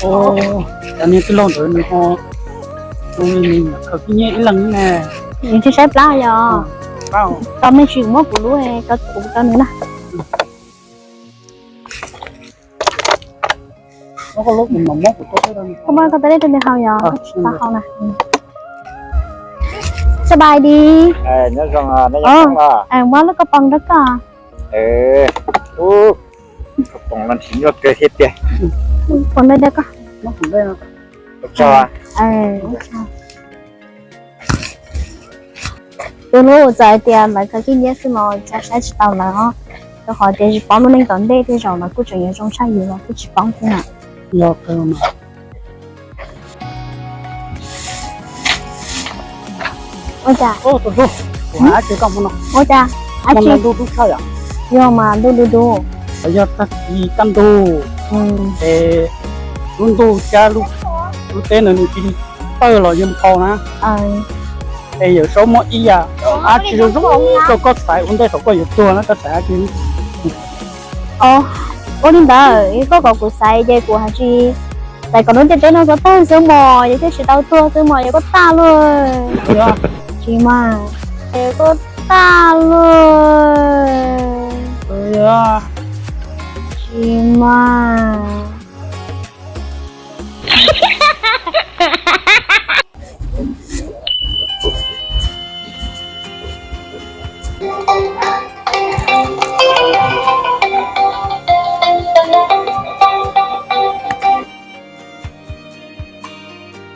Cov niag tij laug ntawd nws ho, nws khaws khib nyiab ib leeg ne. Nws tsis saib plab yog. Tau me ntsis muab kuv lub, kuv rau nws na. Koj muab koj tab lej rau nws haus yog koj tsis tau haus na. Sawv daws di. Muab lub kauj poob rau koj. Kauj poob no nrhiav nyuaj kawg thiab tiag. Poob rau koj. Tus hlub, txawm hais tias lawv khaws khib nyiab xwb los saib tsis tau lawv os. Rau qhov tias tsis paub lub neej tom ntej tej zaum lawv kuj tseem yuav zoo tshaj yus los kuj tsis paub thiab na. Ua cas? Ua cas? Yog mas ntuj dub dub. Yog tag kis kaj ntug, es lub ntuj cab lub teb no nws cia li tawg los yeej phau na. Es Yawm Saub muab ib yam dab tsi zoo zoo rau koj xaiv ua ntej thaum koj yuav tuag na, koj xaiv dab tsi? Ua li ntawd koj kom kuv xaiv ces kuv hais tsis xaiv kom lub ntiaj teb no txhob tawg xwb mos, yog thiaj tsis tau tuag xwb mos, yog koj tag luaj. Tsis mas, yog koj tag luaj. Tsis mas.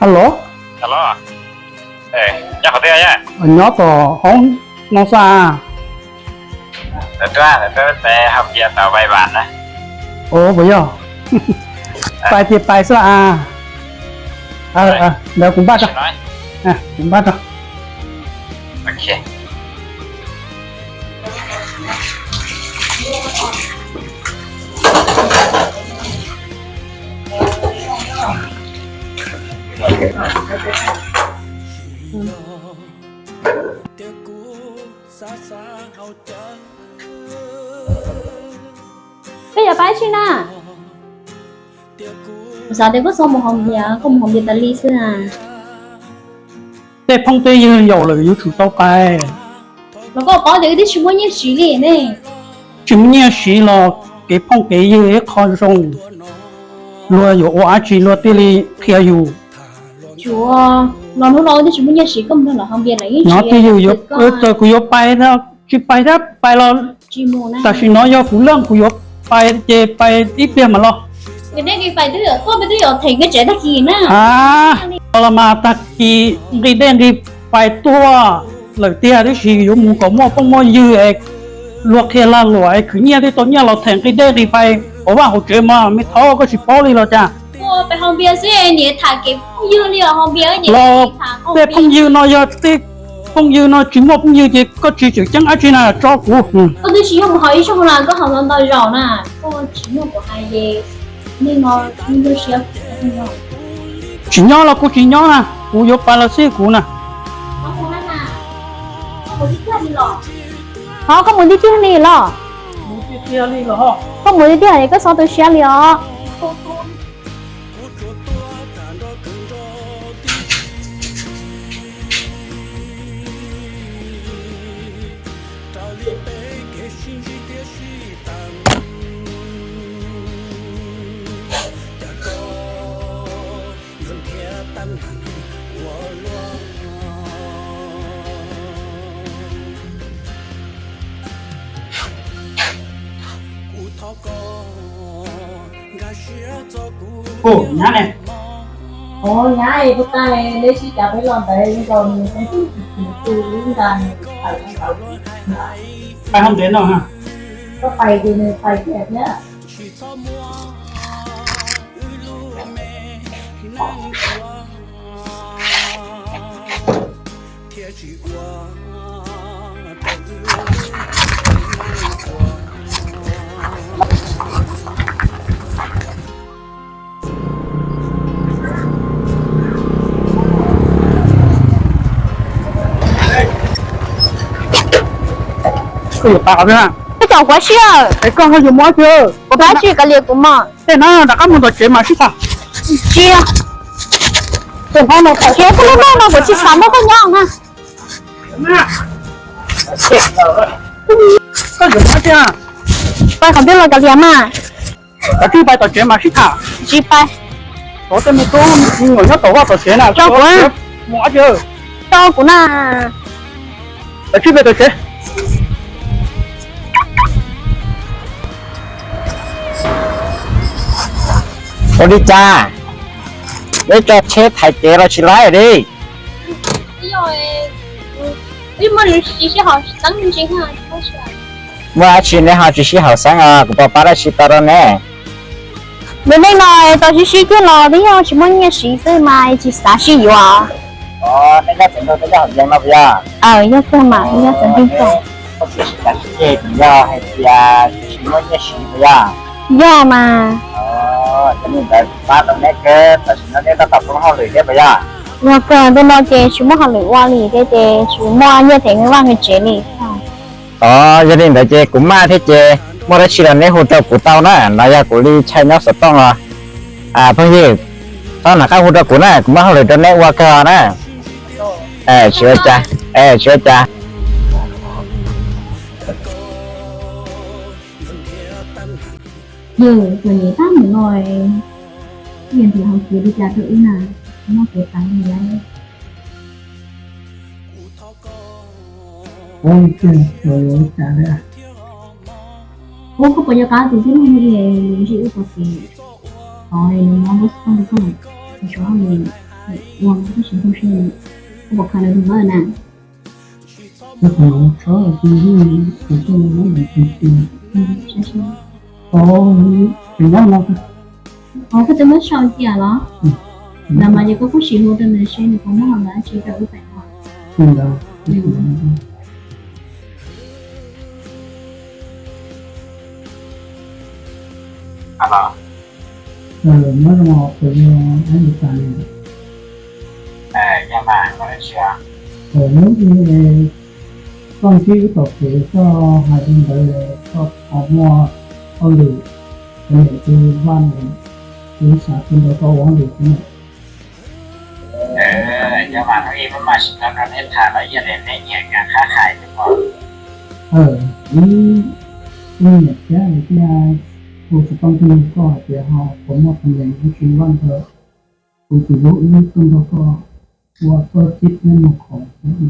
Alo. Nyob tom hoob no xwb as. Ua puas yog? Pais ces pais xwb as. Ntawd kuv npaj tso. Kuv npaj tso. Peb yuav pais tsi na? Kuv xav tias koj txhob mus haus npias, koj mus haus npias tas li xwb na. Tej phooj tej ywg yaum lawm yuav tsum tau pais. Los koj paub tias wb twb tsis muaj nyiaj siv li ne. Tsis muaj nyiaj siv los kev phooj kev ywg ib qho zoo, luag yuav ua dab tsi luag thiaj li qhia yus. Tsuav los hnub no wb twb tsis muaj nyiaj siv, koj mus nrog lawv haus npias lawm. Nyob twj ywm, txawm kuv yuav pais, tsis pais thiab pais los tam sim no yog kuv leej kuv yuav pais ces pais ib pliag mam los. Los mas tag kis nqi dej nqi fais tuaj lawm tiag, tab sis yuav mus kom muaj phooj muaj ywg es luag qhia lag luam es khwv nyiaj thiaj tau nyiaj los them nqi dej nqi fais hauv vaj hauv tsev mas me thaub koj tsis paub li los cas? Los tej phooj ywg no yog tej phooj ywg no tsis muaj phooj ywg ces koj tsis tseem ceeb dab tsi na tso kuv. Tsis nyob los kuv tsis nyob na, kuv yuav pais los xij kuv na. Ho koj mus tib tiag li los? Koj mus tib tiag es koj txhob tu siab li os. Kuv nyab ne. Ov, nyab es kuv tas neb sib cav peb los ntawd nkaus nws tus ib nta nws pais ntawd no, koj pais ces nws pais kiag thiab. Koj yuav pais qhov twg na? Koj tsom kuv siab. Es koj yuav mus dab tsi? Kuv pab tsis kav liam kuv mog. Tej no rov qab mus tom tsev mas sib tham. Tsis, tus no no thaum tsis ua lub no no kuv tsis xav muab koj nyob na. Koj yuav qhov tiag. Pais qhov twg los kav liam mas. Kav tsij pais tom tsev mas sib tham. Tsis pais. Tov tej me tub me nyuam nyob tom vaj tom tsev na, tso kuv mus ab. Tso kuv na. Kav tsij pais tom tsev. Ua li cas neb tso tsheb thaiv kev los tsis laib li? Muaj dab tsi neb ho tsis sib haum xeeb os, kuv puas pab dab tsi tau rau neb? Lub neej no tau sib sib kiag los twb yog tsis muaj nyiaj siv xwb mas tsis xav sib yuav. Neb nyob tsev ntuj neb nyob hauv yeeb no puas yog? Yog kawg mas, nyob tsev ntuj kawg. Koj tsis xav sib ceg ces yog hais tias tsis muaj nyiaj siv puas yog? Yog mas. Yog li ntawd pab tau neb kawg, tam sim no neb tab tom poob hauj lwm thiab puas yog? Yog kawg, ntu no ces tsis muaj hauj lwm ua li thiab ces tsis muaj nyiaj them nqi vaj nqi tsev li. Os, yog li ntawd ces kuv maj thiab ces muaj dab tsi los neb hu rau kuv tau na, no yog kuv li ntshai nyob xov tooj os. Phooj ywg, txhob nco qab hu rau kuv na, kuv muaj hauj lwm rau neb ua kawg na. Tsis ua cas, tsis ua cas. Yog txom nyem tag mus no, yog tus hauv kev li cas rau wb na, noj kev tas li lawm. Ua koj puas nco qab tus tib neeg li nws ntsib wb tau kev, tod nws muab lub xov tooj rau koj, nws tso hauj lwm ua tab sis koj seb koj puas khaws nws tus npawb na. Tus tub muab sau cia los? Ntawd mas ces koj kuj sim hu rau nws seb nws puas muaj hauj lwm dab tsi rau wb pais tod. Nyob zoo, puas yog Amelikas ne? Hnub no koj ntsib wb tom kev, koj hais li ntawd, koj puas muaj hauj lwm, niam tus vaj, kuv xav tus nrog koj ua hauj lwm thiab na. Yog mas hnub ib muaj sim no nrog neb tham los yog neb nyiam qhab hais li ko. Wb kuj nyiam thiab, thiaj hu xov tooj tuaj nug koj hais tias ho puas muaj peev xwm ua si vaj ntawd, kuv tus hlub wb tuaj nrog koj ua txoj cib neb mus qhov thiab.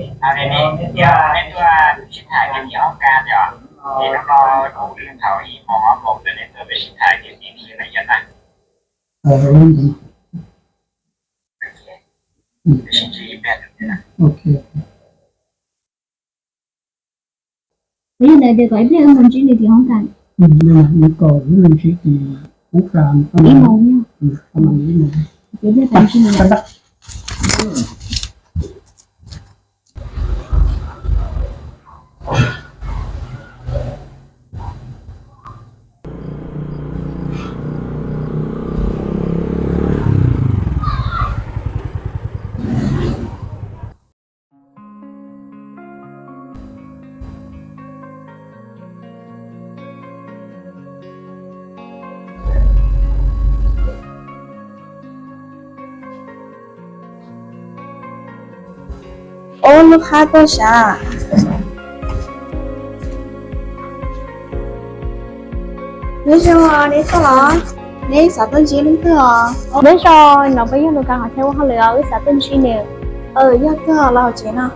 Neb tuaj sib tham tias tim hoob kas yog, es hnub no kuv thaum ib moos ob moos ntawd neb tuaj peb sib tham tias tim no yog na. Yog ntawd ces kom ib pliag wb mus ntsib nws tim hoob kas. Kom wb mus ntsib tim hoob kas ib moos. Ub, lub qhab tuaj sav. Neb zoo, neb tuaj los? Neb xav tuaj ntsib leej twg os? Neb zoo, no peb yog lus kas qhov chaw ua hauj lwm os, wb xav tuaj ntsib nws. Yog kawg los hauv tsev no.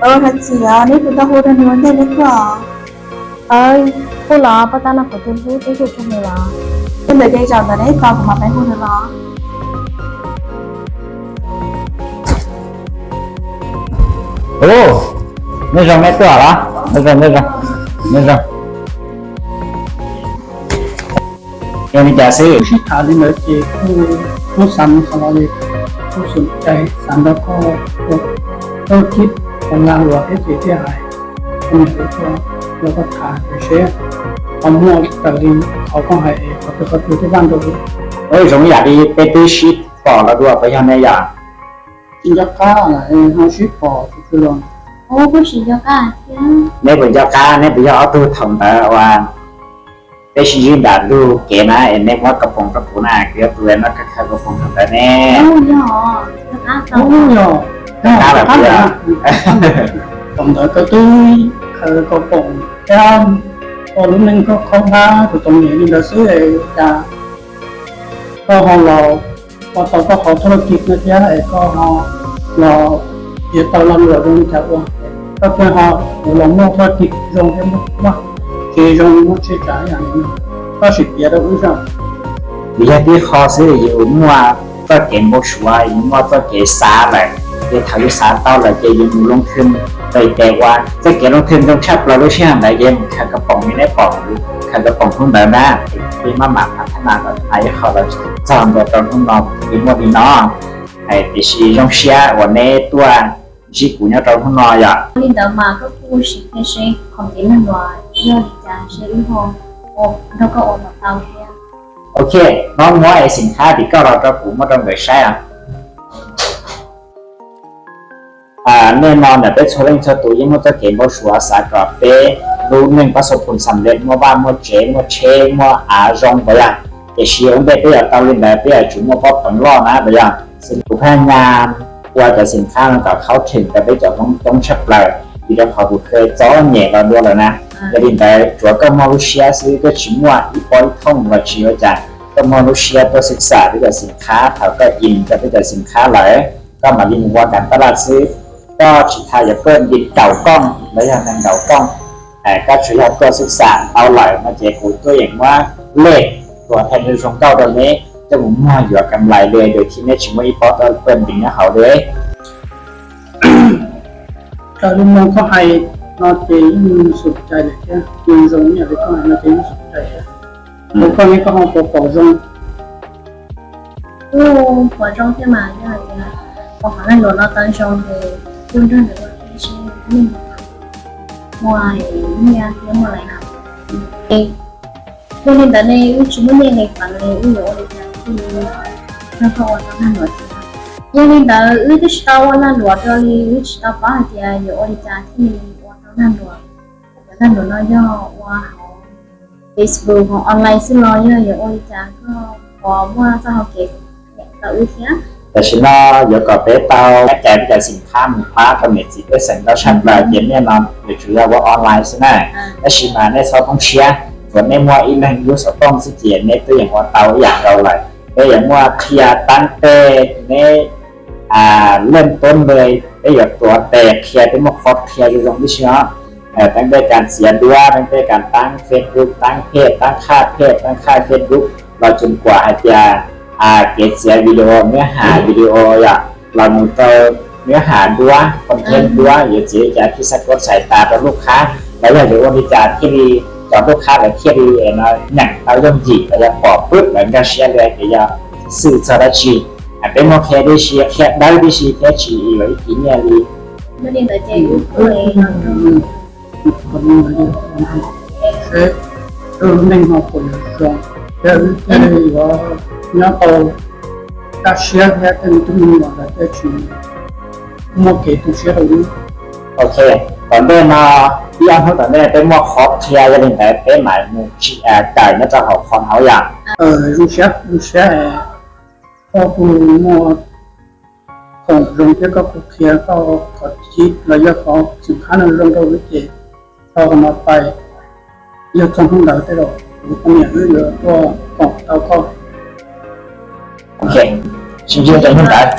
Hais txiv os, neb puas tau hu rau nws ua ntej neb tuaj? Hu los, poj tab no kuv tus hlub twb hu rau nws los. Yog ntawd ces zaum ntawd neb tos kuv mam pais hu nws los. Ub, neb zoo, neb tuaj los? Neb zoo, neb zoo, neb zoo. Yog li cas xwb? Sib tham li ntawd ces kuj, kuj xav mus xav los li, kuj xav cai xav nrog koj ua txoj cib ua lag luam thiab ces thiaj hais, koj niam ua koj, ua koj tham tias seb ho muaj raws li qhov koj hais es qhov twg qhov twg thiaj kaj nrog. Zoo yam li peb twb sib pom los dua puas yog ne yom? Tsis nco qab, ho sib pom tsis tshua los. Neb puas nco qab, neb puas yog ob tug thaum ntawd uas peb sib ntsib nram ntug kev na es neb muab kaus poom rau kuv na, kuv yog tus uas noj khaws kaus poom rau ntawd ne? Thaum ntawd koj twb khaws kaus poom thiab ua lub neej khaub hlab kuv txom nyem li ntawd xwb es cas koj ho los ua tau koj qhov thaj laj kis no thiab es koj ho los piav tau lo lus zoo li cas ua, koj thiaj ho los muaj thaj laj kis zoo thiab muaj tsev zoo muaj tsev tsav yam li no, koj sim piav rau wb saib. Vim yog tib qho xwb yus muaj txoj kev npau suav, yus muaj txoj kev xav lawm, ces thaum yus xav tau lawm ces yus mus loo thwm, ces ua txoj kev loo thwm zoo tshaj plaws lub sij hawm ntawd ces mus khaws kaus poom li neb pom kuv khaws kaus poom hnub ntawd na. Peb maj mam pab thab nas los hais ib qho los txog ntua rau hnub no li muaj li no. Tiam sis zoo siab uas neb tuaj ntsib kuv nyob rau hnub no yom. Li ntawd mas koj kuj sim qhia seb qhov kev lag luam yog li cas seb wb ho nrog koj ua kom tau thiab. Ok, no muab es xim khab tim koj los rau kuv muab rau nkawd saib os. Nej no ntawm peb txhua leej txhua tus yeej muaj txoj kev npau suav xav kom peb lub neej pab xo phum xam lej muaj vaj muaj tsev muaj tsheb muaj av zoo puas yog? Tiam sis ua ntej peb yuav tau li ntawd peb yuav tsum muaj pob peev loj na puas yog? Xws li kuv phaj nyas ua cov xim khab no kom khaub theem rau peb cov Hmoob coob tshaj plaws, vim rau qhov kuv khaws txom nyem los dua lawm na. Yog li ntawd tsuav koj muaj lub siab xwb, koj tsis muaj ib pob ib thooj los tsis ua cas, koj muaj lub siab tuaj xwm xam peb cov xim khab, thaum koj im rau peb cov xim khab lawm, koj mam li mus ua kam taj laj xwb. Koj tsis tas yuav koj nti nraum kooj los yog nees nraum kooj, koj tsuas yog tuaj xwm xam tau lawm no ces kuv tuaj yeem muab lej tuam thaiv zoo nkauj rau neb coj mus muag yuav kam lais li, ces neb tsis muaj ib pob tuaj nti nyob hauv li. Raws li mloog koj hais no ces yeej xum cai lawm thiab, yeej zoo ib yam li koj hais no ces yeej xum cai thiab. Ua koj ne koj ho puas pom zoo? Kuj pom zoo thiab mas, yog hais tias pom qhov lag luam no tau zoo ces kuj nrog nws ua thiab seb wb muaj nyiaj thiab muaj lais hauv. Yog li ntawd ne wb tsis muaj nyiaj nqis peev li, wb yuav ua li cas thiaj li nrog koj ua tau lag luam thiab? Yog li ntawd wb twb tsis tau ua lag luam rau li, wb tsis tau paub hais tias yuav ua li cas thiaj li ua tau lag luam. Cov lag luam no yog ua hauv Facebook, hauv online xwb los yog yuav ua li cas, koj puas muaj txoj hau kev qhia rau wb thiab? Tam sim no yuav kom peb tau cais peb cov xim khab mus pab rau niam txiv pej xeem tau tshaj plaws ces nej no yuav tsum yog ua online xwb na. Tab sis mas nej txhob poob siab, tsuav nej muaj ib leeg lub xov tooj xwb ces neb twb yeem ua tau ib yam nkaus lawm. Peb yuav muaj qhia taab tej, neb leej tuab npe, peb yuav tuav tes qhia, peb muaj qhov qhia zoo zoo tib si os. Taab tej kas txiav duab, taab tej kas taab Facebook, taab phej, taab qhaj phej, taab qhaj Facebook, los tsuas kuam hais tias kev txiav video, nws has video yom, los mus rau nws has duab, content duab yuav txiav li cas thiaj xav kov xais tas rau lub qhab, los yog yuav ua li cas thiaj li cov lub qhab lawv thiaj li nyeem tau yooj yim los yog pom pwb lawv nkag siab li ces yog xwm txog dab tsi. Peb muab qhia tib si, qhia dawb tib si thiab tsis yuav ib kis nyiaj li. Seb wb lub neej no puas yuav zoo, thiab wb thiaj li yuav nyob tau kaj siab thiab tej me tub me nyuam lawv thiaj tsis muaj kev tu siab rau wb. Ok, tom ntej no, ib ob hnub tom ntej peb muaj qhov qhia, yog li ntawd peb mam mus kawm nyob rau hauv qhov no yom. Zoo siab, zoo siab koj kuj muaj khoom zoo thiab koj kuj qhia koj qhov txib los yog qhov xim khab no zoo rau wb ces tau qhov no pais, yog txog hnub ntawd tej zaum kuv poj niam wb yuav tuaj koom tau koj. Ok, sib ntsib rau hnub ntawd.